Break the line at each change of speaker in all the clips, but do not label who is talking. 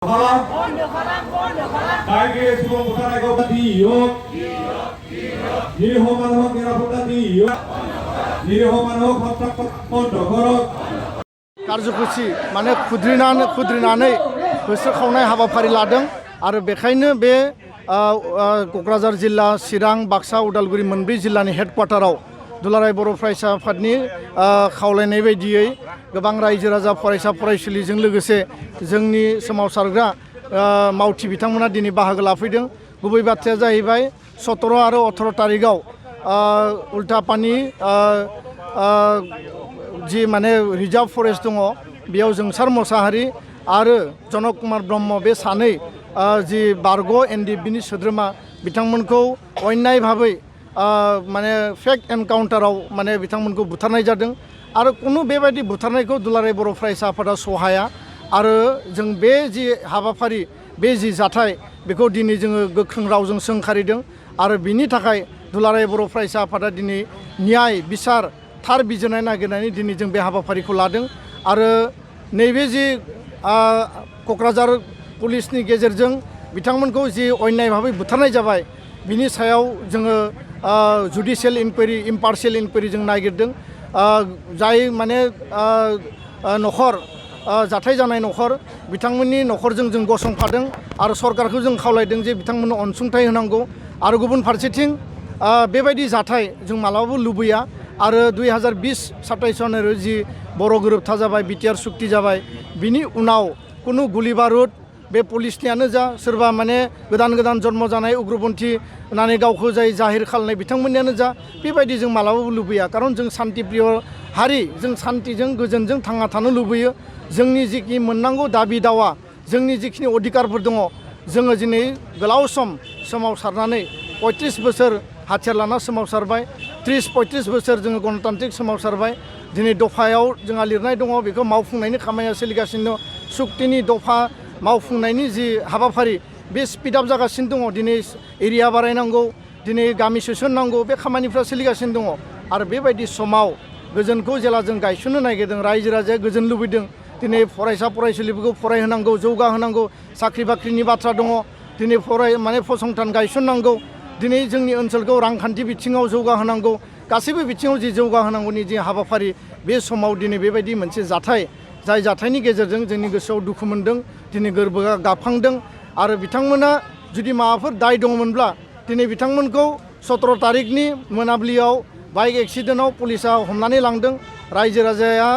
Baik sudah bukan ego diok, ini homan hok kira bukan diok, ini homan hok hak pondok horok.
कारज'खुसि माने खुद्रिनानै होस्राखावनाय हाबाफारि लादों आरो बेखायनो बे क'क्राझार जिल्ला चिरां बाक्सा उदालगुरि मोनब्रै जिल्लानि हेडक्वार्टाराव दुलाराय बर' फरायसा आफादनि खावलायनाय बायदियै गोबां रायजो राजा फरायसा फरायसुलिजों लोगोसे जोंनि सोमावसारग्रा मावथि बिथांमोना दिनै बाहागो लाफैदों। गुबै बाथ्राया जाहैबाय 17 आरो 18 तारिखआव उल्टापानि जि माने रिजार्व फरेस्ट दङ बेयाव जोंसार मोसाहारि आरो जनक कुमार ब्रह्म बे सानै जि बारग' एनडिएफबिनि सोद्रोमा बिथांमोनखौ अन्याय भाबै माने फेक एनकाउन्टाराव माने बिथांमोनखौ बुथारनाय जादों आरो कुनु बेबायदि बुथारनायखौ दुलाराय बर' फरायसा आफादा सहाया आरो जों बे जि हाबाफारि बे जि जाथाय बेखौ दिनै जोङो गोख्रों रावजों सोंखारिदों आरो बिनि थाखाय दुलाराय बर' फरायसा आफादा दिनै न्याय बिसार थार बिजिरनाय नागिरनानै दिनै जों बे हाबाफारिखौ लादों आरो नैबे जि क'क्राझार पुलिसनि गेजेरजों बिथांमोनखौ जि अन्याय भाबै बुथारनाय जाबाय बिनि सायाव जोङो जुडिशियेल इनकुवेरि इम्पार्शियेल इनकुवेरि जों नागिरदों जाय माने न'खर जाथाय जानाय न'खर बिथांमोननि न'खरजों जों गसंफादों आरो सरकारखौ जों खावलायदों जे बिथांमोननो अनसुंथाइ होनांगौ आरो गुबुन फारसेथिं बेबायदि जाथाय जों मालाबाबो लुबैया आरो 2020-27 सनाव जि बर' गोरोबथा जाबाय बिटिआर सुक्ति जाबाय बिनि उनाव कुनु गुलि बारुद बे पुलिसनियानो जा सोरबा माने गोदान जन्म जानाय उग्रपन्थी होननानै गावखौ जाय जाहिर खालामनाय बिथांमोननियानो जा बेबायदि जों मालाबाबो लुबैया खारन जों शान्ति प्रिय हारि जों शान्तिजों गोजोनजों थांना थानो लुबैयो जोंनि जिखिनि मोननांगौ दाबि दावा जोंनि जिखिनि अधिकारफोर दङ जोङो दिनै गोलाव सम सोमावसारनानै 35 बोसोर हाथियार लाना सोमावसारबाय 30-35 बोसोर जोङो गणतान्त्रिक सोमावसारबाय दिनै दफायाव जोंहा लिरनाय दङ बेखौ मावफुंनायनि खामानिया सोलिगासिनो दं सुक्तिनि दफा मावफुंनायनि जि हाबाफारि बे स्पिड आप जागासिनो दङ दिनै एरिया बारायनांगौ दिनै गामि सोसननांगौ बे खामानिफ्रा सोलिगासिनो दङ आरो बेबायदि समाव गोजोनखौ जेला जों गायसननो नागिरदों रायजो राजाया गोजोन लुबैदों दिनै फरायसा फरायसुलिफोरखौ फरायहोनांगौ जौगाहोनांगौ साख्रि बाख्रिनि बाथ्रा दङ दिनै माने फसंथान गायसननांगौ दिनै जोंनि ओनसोलखौ रांखान्थि बिथिङाव जौगाहोनांगौ गासैबो बिथिङाव जि जौगाहोनांगौनि जि हाबाफारि बे समाव दिनै बेबायदि मोनसे जाथाय जाय जाथायनि गेजेरजों जोंनि गोसोआव दुखु मोनदों दिनै गोरबोआ गाबखांदों आरो बिथांमोना जुदि माबाफोर दाय दङमोनब्ला दिनै बिथांमोनखौ 17 तारिखनि मोनाबिलियाव बाइक एक्सिडेन्टआव पुलिसा हमनानै लांदों रायजो राजाया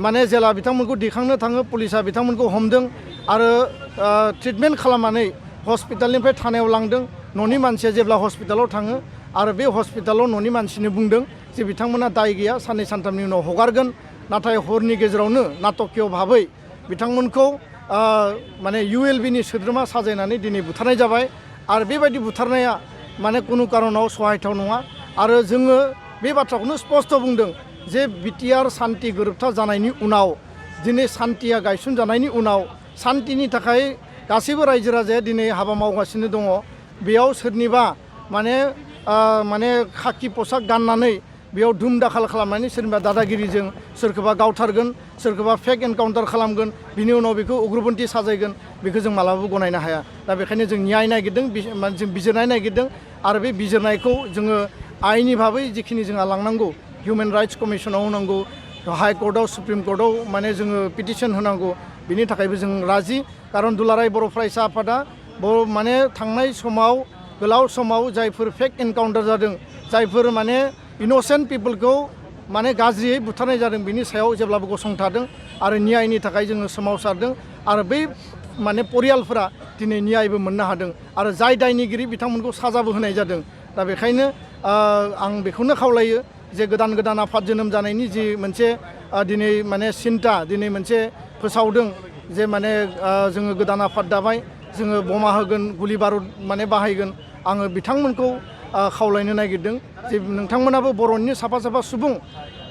माने जेला बिथांमोनखौ दैखांनो थाङो पुलिसा बिथांमोनखौ हमदों आरो ट्रिटमेन्ट खालामनानै हस्पिटालनिफ्राय थानायाव लांदों न'नि मानसिया जेब्ला हस्पिटालाव थाङो आरो बे हस्पिटालाव न'नि मानसिनो बुंदों जे बिथांमोना दाय गैया साननै सानथामनि उनाव हगारगोन नाथाय हरनि गेजेरावनो नाटकीय भाबै बिथांमोनखौ माने ULBनि सोद्रोमा साजायनानै दिनै बुथारनाय जाबाय आरो बेबायदि बुथारनाया माने कुनु कारनाव सहायथाव नङा आरो जोङो बे बाथ्राखौनो स्पष्ट बुंदों जे बिटिआर शान्ति गोरोबथा जानायनि उनाव दिनै शान्तिया गायसनजानायनि उनाव शान्तिनि थाखाय गासैबो रायजो राजाया दिनै हाबा मावगासिनो दङ बेयाव सोरनिबा माने खाखि पसाक गाननानै बेयाव धुम दाखाल खालामनानै सोरनिबा दादागिरिजों सोरखौबा गावथारगोन सोरखौबा फेक एनकाउन्टार खालामगोन बिनि उनाव बेखौ उग्रपन्थी साजायगोन बेखौ जों मालाबाबो गनायनो हाया दा बेखायनो जों न्याय नागिरदों जों बिजिरनाय नागिरदों आरो बे बिजिरनायखौ जोङो आयेननि भाबै जिखिनि जोंहा लांनांगौ हिउमेन राइट्स कमिसनाव होनांगौ हाइ कर्टआव सुप्रिम कर्टआव माने जोङो पिटिसन होनांगौ बिनि थाखायबो जों राजि खारन दुलाराय बर' फरायसा आफादा माने थांनाय समाव गोलाव समाव जायफोर फेक एनकाउन्टार जादों जायफोर माने इनोसेन्ट पिपोलखौ माने गाज्रियै बुथारनाय जादों बिनि सायाव जेब्लाबो गसंथादों आरो न्यायनि थाखाय जोङो सोमावसारदों आरो बै माने परियालफोरा दिनै न्यायबो मोननो हादों आरो जाय दायनिगिरि बिथांमोनखौ साजाबो होनाय जादों दा बेखायनो आं बेखौनो खावलायो जे गोदान आफाद जोनोम जानायनि जि मोनसे दिनै माने सिन्ता दिनै मोनसे फोसावदों जे माने जोङो गोदान आफाद दाबाय जोङो बमा होगोन गुलि बारुद माने बाहायगोन आङो बिथांमोनखौ खावलायनो नागिरदों जे नोंथांमोनाबो बर'नि साफा सुबुं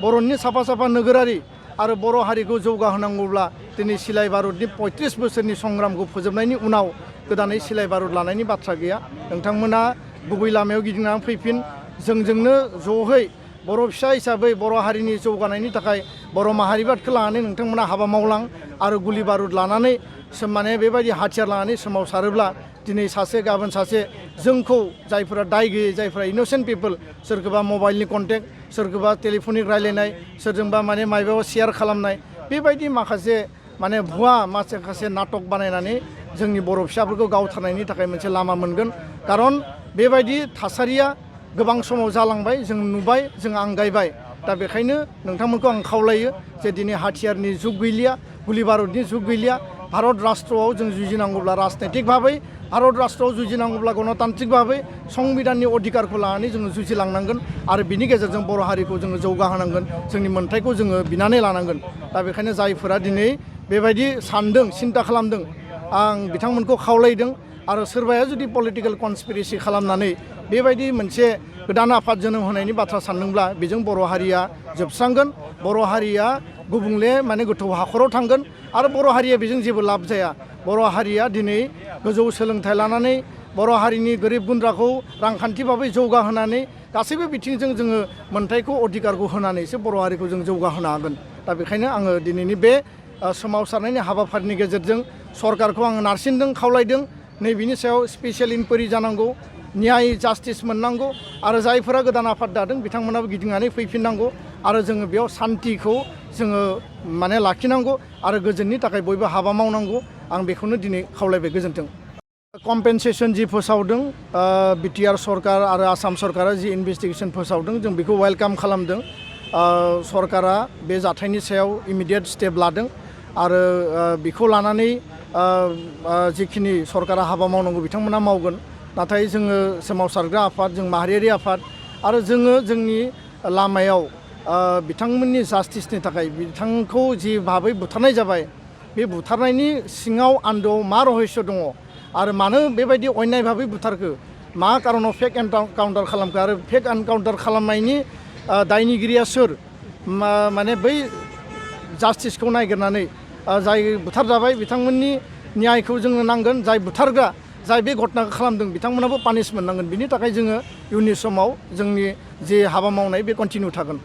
बर'नि साफा नोगोरारि आरो बर' हारिखौ जौगाहोनांगौब्ला दिनै सिलाइ बारुदनि 35 बोसोरनि संग्रामखौ फोजोबनायनि उनाव गोदानै सिलाइ बारुद लानायनि बाथ्रा गैया नोंथांमोना गुबै लामायाव गिदिंनानै फैफिन जोंजोंनो ज'है बर' फिसा हिसाबै बर' हारिनि जौगानायनि थाखाय बर' माहारिबादखौ लानानै नोंथांमोना हाबा मावलां आरो गुलि बारुद लानानै माने बेबायदि हाथियार लानानै सोमावसारोब्ला दिनै सासे गाबोन सासे जोंखौ जायफोरा दाय गैयै जायफोरा इनोसेन्ट पिपोल सोरखौबा मबाइलनि कन्टेक्ट सोरखौबा टेलिफनिक रायलायनाय सोरजोंबा माने मायबा शेयार खालामनाय बेबायदि माखासे माने भुवा माखासे नाटक बानायनानै जोंनि बर' फिसाफोरखौ गावथारनायनि थाखाय मोनसे लामा मोनगोन खारन बेबायदि थासारिया गोबां समाव जालांबाय जों नुबाय जों आंगायबाय दा बेखायनो नोंथांमोनखौ आं खावलायो जे दिनै हाथियारनि जुग गैलिया गुलि बारुदनि जुग गैलिया भारत राष्ट्रआव जों जुजिनांगौब्ला राजनैतिक भाबै भारत राष्ट्रआव जुजिनांगौब्ला गणतान्त्रिक भाबै संबिधाननि अधिकारखौ लानानै जोङो जुजिलांनांगोन आरो बिनि गेजेरजों बर' हारिखौ जोङो जौगाहोनांगोन जोंनि मोन्थायखौ जोङो बिनानै लानांगोन दा बेखायनो जायफोरा दिनै बेबायदि सानदों सिन्ता खालामदों आं बिथांमोनखौ खावलायदों आरो सोरबाया जुदि पलिटिकेल कनस्पिरेसि खालामनानै बेबायदि मोनसे गोदान आफाद जोनोम होनायनि बाथ्रा सानदोंब्ला बेजों बर' हारिया जोबस्रांगोन बर' हारिया गुबुंले माने गोथौ हाखराव थांगोन आरो बर' हारिया बेजों जेबो लाब जाया बर' हारिया दिनै गोजौ सोलोंथाइ लानानै बर' हारिनि गोरिब गुन्द्राखौ रांखान्थि भाबै जौगाहोनानै गासैबो बिथिंजों जोङो मोन्थायखौ अधिकारखौ होनानैसो बर' हारिखौ जों जौगाहोनो हागोन दा बेखायनो आङो दिनैनि बे सोमावसारनायनि हाबाफारिनि गेजेरजों सरकारखौ आङो नारसिनदों खावलायदों नैबेनि सायाव स्पेसियेल इनकुवारि जानांगौ न्याय जास्टिस मोननांगौ आरो जायफोरा गोदान आफाद दादों बिथांमोनाबो गिदिंनानै फैफिननांगौ आरो जोङो बेयाव सान्तिखौ जोङो माने लाखिनांगौ आरो गोजोननि थाखाय बयबो हाबा मावनांगौ आं बेखौनो दिनै खावलायबाय गोजोन्थों कम्पेनसेसन जि फोसावदों बिटिआर सरकार आरो आसाम सरकारा जि इनभेस्टिगेसन फोसावदों जों बेखौ वेलकाम खालामदों सरकारा बे जाथायनि सायाव इमिडियेट स्टेप लादों आरो बेखौ लानानै जिखिनि सरकारा हाबा मावनांगौ बिथांमोना मावगोन नाथाय जोङो सोमावसारग्रा आफाद जों माहारियारि आफाद आरो जोङो जोंनि लामायाव बिथांमोननि जास्टिसनि थाखाय बिथांखौ जि भाबै बुथारनाय जाबाय बे बुथारनायनि सिङाव आन्दोआव मा रहस्य दङ आरो मानो बेबायदि अन्याय भाबै बुथारखो मा कारनाव फेक एनकाउन्टार खालामखो आरो फेक एनकाउन्टार खालामनायनि दायनिगिरिया सोर माने बै जास्टिसखौ नागिरनानै जाय बुथारजाबाय बिथांमोननि न्यायखौ जोंनो नांगोन जाय बुथारग्रा जाय बे घटनाखौ खालामदों बिथांमोनाबो पानिश मोननांगोन बिनि थाखाय जोङो इयुननि समाव जोंनि जे हाबा मावनाय बे कन्टिनिउ थागोन